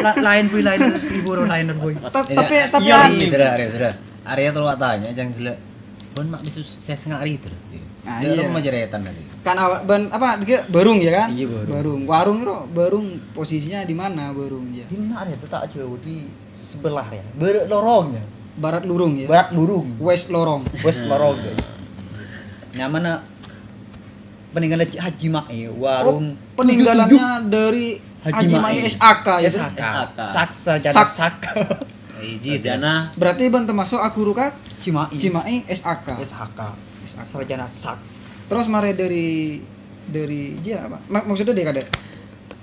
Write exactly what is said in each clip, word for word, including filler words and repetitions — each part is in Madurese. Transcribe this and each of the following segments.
La-, laèn, Boy, laèn. Ibu ro laèn, Boy. Ta-, Ini tapi, tapi iya, an- iya, Dra, Dra, Dra. Arèya terro tanya, jang gila. Bân ma' bisa sukses nga' arèya, Dra. Ah, iya. Lo majaretan tadi. Kan awak bân apa, dia barung ya kan? Iya, barung. Barung. Warung itu, barung posisinya di mana barung ya? Di mana arèya? Itu tak jauh, di sebelah ya. Barat lorong ya. Barat lurung ya. Barat lurung. West lorong. West lorong ya. Nyamana peninggalan Haji Ma'i, warung Oh, peninggalannya tujuh tujuh. Dari Haji Haji Ma'i. Ma'i S A K ya? S H K. S H K. Sak, sarjana Sak. Sak. Iji, Sarjana. Berarti bân termasuk aguru ka Haji Ma'i. Haji Ma'i S A K. S H K. S H K. Sarjana sak. Terus mare dari, dari, iya, apa? Mak-, maksudnya dia kadek.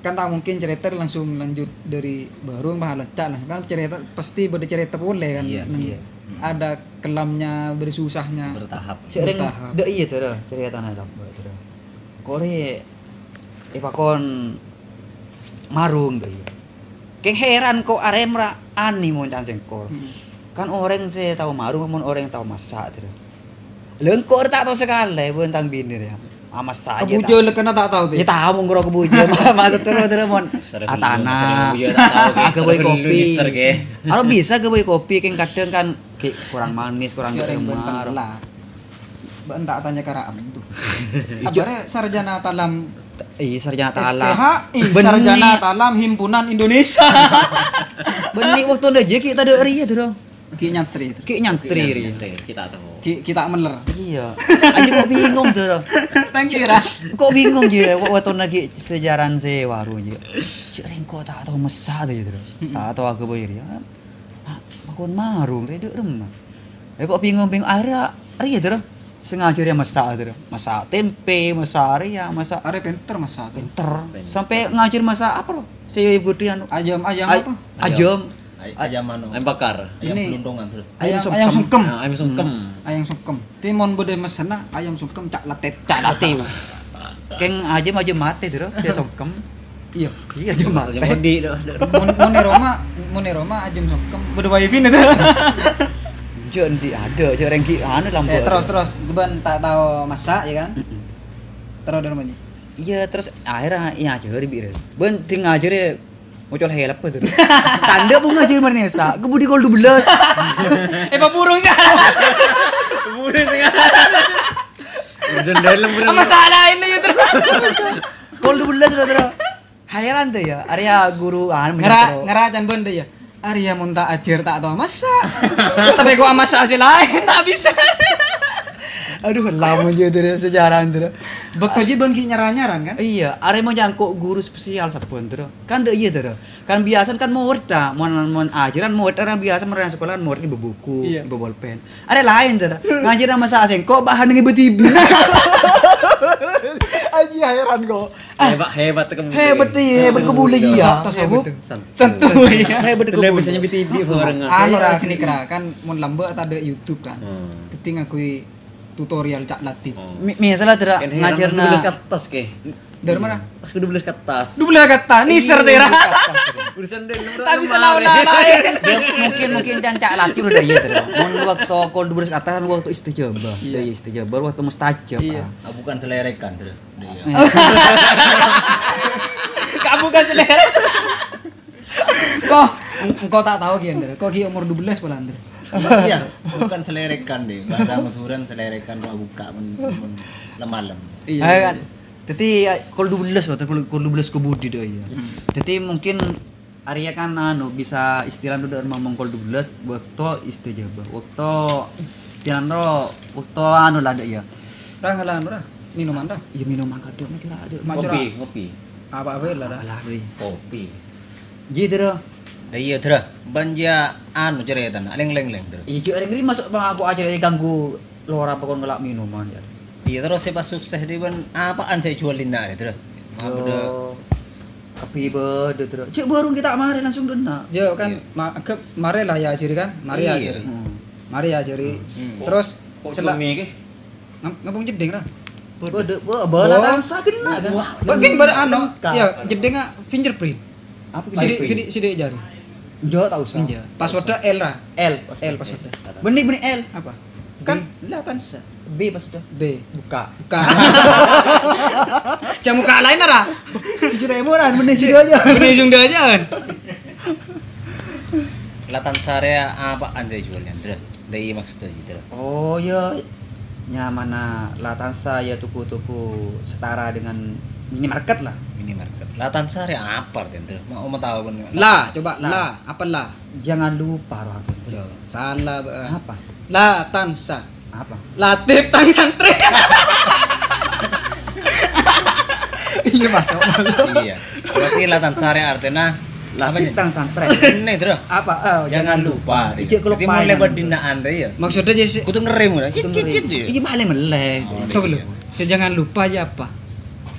Kan tak mungkin cerita langsung lanjut dari barung, mah lencak lah. Kan cerita pasti bâdâ cerita polè kan. Iya, Neng iya. Ada kelamnya, bersusahnya. Bertahap. Sering Bertahap. Dek iya, Dra, ceritana, Dra. Kore epakon marung, dek iya. Keng heran kok aremra ani mon can sengkor. Hmm. Kan orèng sè tao marung, mon orèng tao massa', Dra. Lengko ta' tao sakalè, bân tang binè rèya. Ah, massa' aja. Kebujo ta'. Lekana ta' tao, Pi? Ya, tao, mong karo kebujo. Maksud terus, terus, mon. Sering Atana. Kebujo ta' tao, Pi. Agak boy Sering kopi. Nyeser, Pi. Kalau bisa, agak boy kopi, keng kadang kan, kayak kurang manis, kurang Jarang gemar. Bentar lah. Bân tak tanya karaan tuh. Ijo. Abare sarjana talam Iya, sarjana talam. S T H I, Benih. Sarjana talam himpunan Indonesia. Benih waktu nda jeki tadi ri ya, Dro. Ki nyantri itu. Ki nyantri ri. Nyantri, kita tahu. Ki, kita meler. Iya. Aja kok bingung, Dro. Thank you, Ra. Kok bingung, ya? Waktu lagi sejarah se warung, ya. Cek ringko tak tahu messa tuh, ya, Dro. Tak tahu aku bayar, ya. Ah, makon marung, redek remah. Ya, kok bingung-bingung. Akhirnya, ri ya, Dro. Sengaja dia masak, Dro. Masak tempe, masak ri ya, masak Are pinter masak tuh. Pinter. Sampai ngajar masak apa, Bro? Saya ikuti anu. Ayam, ayam Ay-, apa? Ayam. Ay-, ayam anu. Ayam bakar. Ayam Ini pelundungan, Dro. Ayam ayam, sungkem. Ayam sungkem. Nah, ayam sungkem. Hmm. Ayam sungkem. Timun beda mesena, ayam sungkem cak latep. Cak latep. Keng aja maju mati, Dro. Saya sungkem. Iya. Iya, aja mati. Aja mandi, Dro. Mun, mun di Roma, mun di Roma aja sungkem. Beda wifi nih tuh. Enggak, endi ada, aja rengki anu lampu Eh, aja. Terus, terus. Geban tak tahu masak, ya kan? Mm-mm. Terus dari mana? Iya, terus akhirnya, iya, aja ribik, Dro. Ben, ting aja deh. Ngocol help tuh. Tanda bunga aja Marnesa. Kebudi kol dua belas. Eh, Pak Burung sih. Burung sih. Udah dalam, Bro. Apa salah ini ya, terus? Kol dua belas, Bro, Bro. Heran tuh ya, Arya guru, anu, Ngera, menyantro. Ngera can benda ya. Arya mun tak ajar tak tahu masak. Tapi gua masak hasil lain, tak bisa. Aduh, lama aja tuh sejarah tuh. Bek aja bang ki nyaran-nyaran kan? Iya, Arya mau jangkok guru spesial saben tuh. Kan dek iya tuh. Kan biasa kan murid ta, mon, mon ajaran murid orang biasa mereka sekolah murid ibu buku, Iya. Ibu bolpen. Ada lain, cara. Ngajar nama saya sengkok, bahan dengan ibu tibi. Aji heran kok. Ah, Hebat, hebat kamu. Hebat, iya, hebat kebuli, iya. Santai, Hebat. Santai. Santai, iya. Hebat Tidak kebuli. Bisa nyebut tibi, orang Anu, ngasih. Ra, sini kera, kan, mun lambek atau ada YouTube, kan. Hmm. Jadi ngakui tutorial cak latih. Oh. Mi-, misalnya, cara Kan heran ngajar pas na- dua belas ke atas, ke. Dari mana? Pas ke dua belas ke atas. Dua belas ke atas, niser Iya, tera. dua belas ke atas. Urusan dan Tak bisa lawan lain. Ya, mungkin, mungkin can cak latih udah iya, Dro. Mun waktu kol dua belas ke atas kan waktu istajabah. Iya. Iya, istajabah, waktu mustajab. Iya. Ah. Ah, bukan selerekan, Dro. Iya. Kamu kan selera. Kok eng-, engkau tak tahu, Ki, Andre? Kok Ki umur dua belas pula, Andre? Iya, bukan selerekan deh. Bahasa Madura selerekan roh buka men, men, lem-malem. Iya. Ayo, kan. Jadi, ya, kol dua belas loh, kol, kol dua belas ke budi doh, iya. Hmm. Jadi, mungkin Arya kan, anu, bisa istilah udah ngomong kol dua belas, waktu istajabah. Waktu istilah lo, waktu anu lah, ada ya. Ra, ngelan, ra. Minuman, ra. Iya, minuman kadang, macam ada. Macam Kopi, ra. Kopi. Apa-apa lah, ra. Apalah, Ri. Kopi. Ji, Dro. Lah iya, Dro. Banja anu ceritana, leng-leng-leng, Dro. Iya, Ji, orang ini masuk bang aku aja ganggu lora pokoknya ngelak minuman, ya. Iya, terus saya pas sukses di ban, apaan saya jual di nak, Dro? Apa, Dro? Yo, kopi beda, Dro. Cek warung kita mari langsung dena. Yo, kan, Iya. ma-, ke-, mari lah ya, jadi kan? Mari ya, Iya. jadi. Hmm. Mari ya, jadi. Hmm. Terus, Kok sela- cumi ke? Ngap-, ngapung jeding, ra? Waduh, wah, bola Wah. Tangsa kena, kan? Wah. Bagi baru anu, Lengkap. Ya, jeding, ah, fingerprint. Apa Sidik, fingerprint? Sidik, sidik jari. Enggak, tak usah. Enggak. Passwordnya L, ra? L. L passwordnya. Benih, benih L. Apa? Kan, B. Lah, Tansa. B passwordnya. B. Buka. Buka. Cak buka lain, ra? Tujuh ribu, ra, benih situ aja. Benih situ aja, kan? Latansa rèya apaan sè èjhuwâl, Ndra? Dhâri maksodda, Ndra. Oh, iyâ. Nyamana Latansa, iyâ, toko-toko setara dengan minimarket lah. Minimarket. Latansa rèya apa artèna, Ndra? Ma', ma' tao, bân. La, coba la. La. Apa la? Jangan lupa, roh, artèna. Yo, salah, bâ. Apa? Latansa. Apa? Latif tang santrè. Iyâ, masuk. Iyâ. Berarti Latansa rèya artèna Latif apa, tang santrè. Ini, Ndra. Apa? Oh, jangan lupa. Ijek keloppaè. Dhâddhi mon lèbât dina'an rèya. Maksodda, Jess, kudu ngerem, Ndra. Kudu ngerem. Cit, cit, cit, iyâ. Iyâ, bâ'na mèlè. Oh, iyâ. Tunggu dulu. Sè jangan lupa ya apa?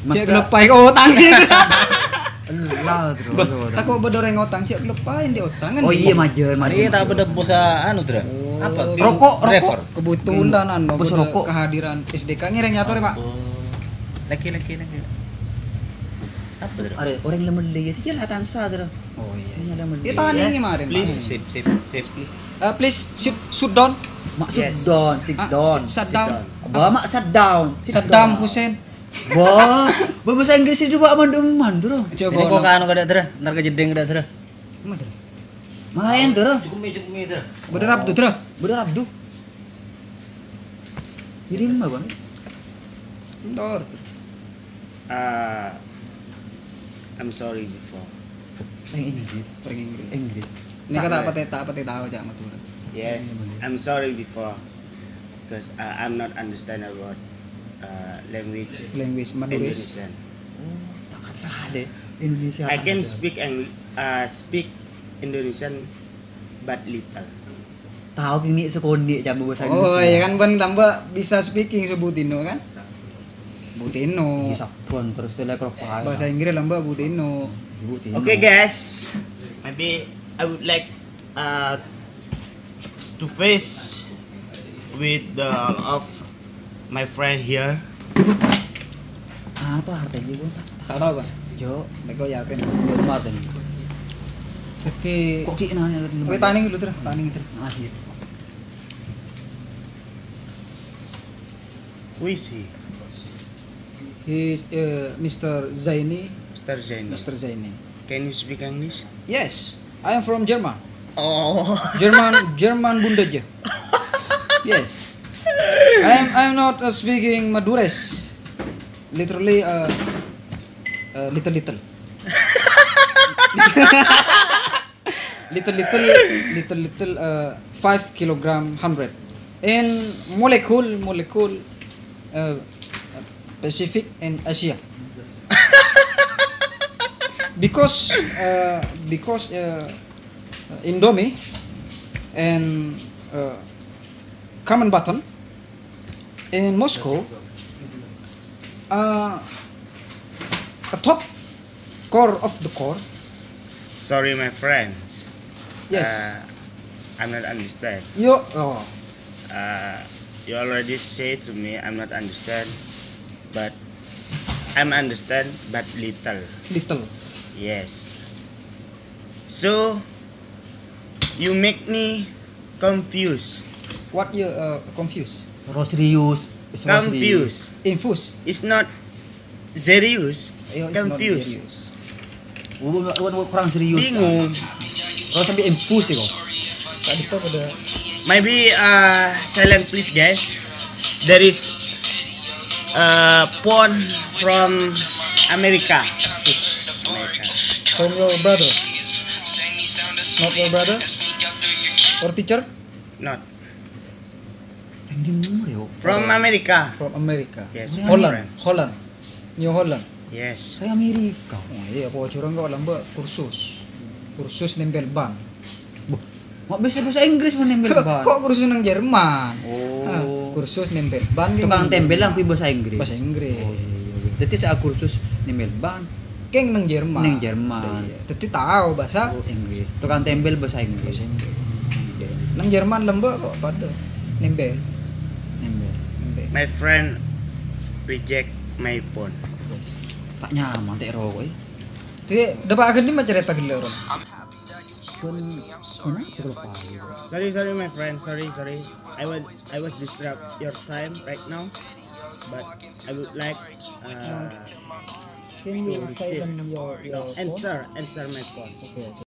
Cek keloppaè otang. Ella, Ndra. Tako' bâdâ orèng otang, cek keloppaè andi' otang, kan? Oh, iyâ, majâr, majâr. Iyâ, ta' bâdâ bos anu, Ndra. Oh. Apa? Rokok, rokok. Kebetulan, anu, bos bâdâ rokok. Kehadiran S D K ngèrèng nyator, Pak. Oh. Lagi, lagi, lagi. Sapa, Ndra? Arè, orèng la mellè, iyâ, iyâ, Latansa, Ndra. Oh, iyâ. Iyâ, la mellè. Iyâ, tanèngè marèn, please. Tanèngè. Sip, sip, sip. Please, please, sit, sit down. Ma' sit down, sit down. Ah, sit, sit down. Sit down. Apa, ma' sit down? Sit down. Saddam Hussein. Wah, bhâbhâsa Inggris itu, Pak, mandhâman, Ndra. Coba. Ini kok anu kadâ', Ndra? Ntar kejeding kadâ', Ndra. Apa, Ndra? Marèn, Ndra. Cukup mi, cukup mi, Ndra. Bâdâ rabdu, Ndra. Bâdâ rabdu. Kirim apa? Entor. Uh, I'm sorry before. Yang Inggris. Orang Inggris. Inggris. Ini kata apa teh, apa teh tahu, Cak, Madura. Yes, I'm sorry before. Because, uh, I'm not understand about, uh, language. Language Madurese. Indonesian. Oh, tak salah deh. Indonesia. I can speak Eng-, uh, speak Indonesian, but little. Tao kènè' sakonè' ca'na bhâbhâsa Inggris. Oh, iyâ kan, bân lambâ' bisa speaking sè butino kan? Butino. Iyâ, sabbhân terros tèlè karo. Bhâbhâsa Inggris lambâ' butino. Butino. Okay, guys. Maybe I would like, uh, to face with the all of my friend here. Apa artèna, Bu? Ta' tao, Pak. Jo. Bhâi kok yakin. Jo, Martin. Dhâddhi, kok ki nanya, kowe tanèngè dulu, Tra. Tanèngè, Tra. Akhir. Who is he? He is, uh, Mister Zaini. Mister Zaini. Mister Zaini. Can you speak English? Yes, I am from German. Oh. German, German Bundeje. Yes. I am, I am not, uh, speaking Madurese. Literally, uh, uh, little, little. Little, little, little, little, uh, five kilogram hundred. In molecule, molecule, uh, Pacific and Asia. Because, uh, because, uh, Indomie and, uh, Common Button in Moscow, uh, a top core of the core. Sorry, my friends. Yes. Uh, I'm not understand. You, oh. Uh, you already say to me I'm not understand, but I'm understand, but little. Little. Yes. So, you make me confused. What you, uh, confused? Ro serius. It's ro serius. Confused. Infus. It's not serious. Ayo, it's not serious. Confused. Wah, wah, wah, kurang serius, kan? Bingung. Ro sampai infus sih kok. Tadi tuh pada. Maybe, uh, silent please, guys. There is, uh, phone from America. America. From your brother? Not your brother? Or teacher? Not. Yang timur ya, Pak? From America. From America. Yes, Holland, friend. Holland. New Holland. Yes. Saya Amerika. Oh, iya, apa curang kok lambâ' kursus. Kursus nèmpèl ban. Boh, ma' bisa bhâsa Inggris mon nèmpèl ban. Kok kursus nang Jerman? Oh. Hah, kursus nèmpèl ban. Tukang tempel lah, kui bhâsa Inggris. Bhâsa Inggris. Oh, iya, iya, iya. Dhâddhi saat kursus nèmpèl ban. Kèng nang Jerman. Nang Jerman. Iya. Dhâddhi tao bhâsa. Oh, Inggris. Tukang tempel bhâsa Inggris. Bhâsa Inggris. Nang Jerman lambâ' kok padâ. Nèmpèl. Nèmpèl. Nèmpèl. My friend reject my phone. Yes. Ta' nyaman tè' roko', eh. Dhâddhi, dâpa' aghândhi ma' carèta ghellâ' orèng. Pon, kenapa kalau pahit? Sorry, sorry, my friend. Sorry, sorry. I was, I was disrupt your time right now, but I would like, uh, Can you to receive silent your, your phone? No, answer, answer my phone. Okay, okay.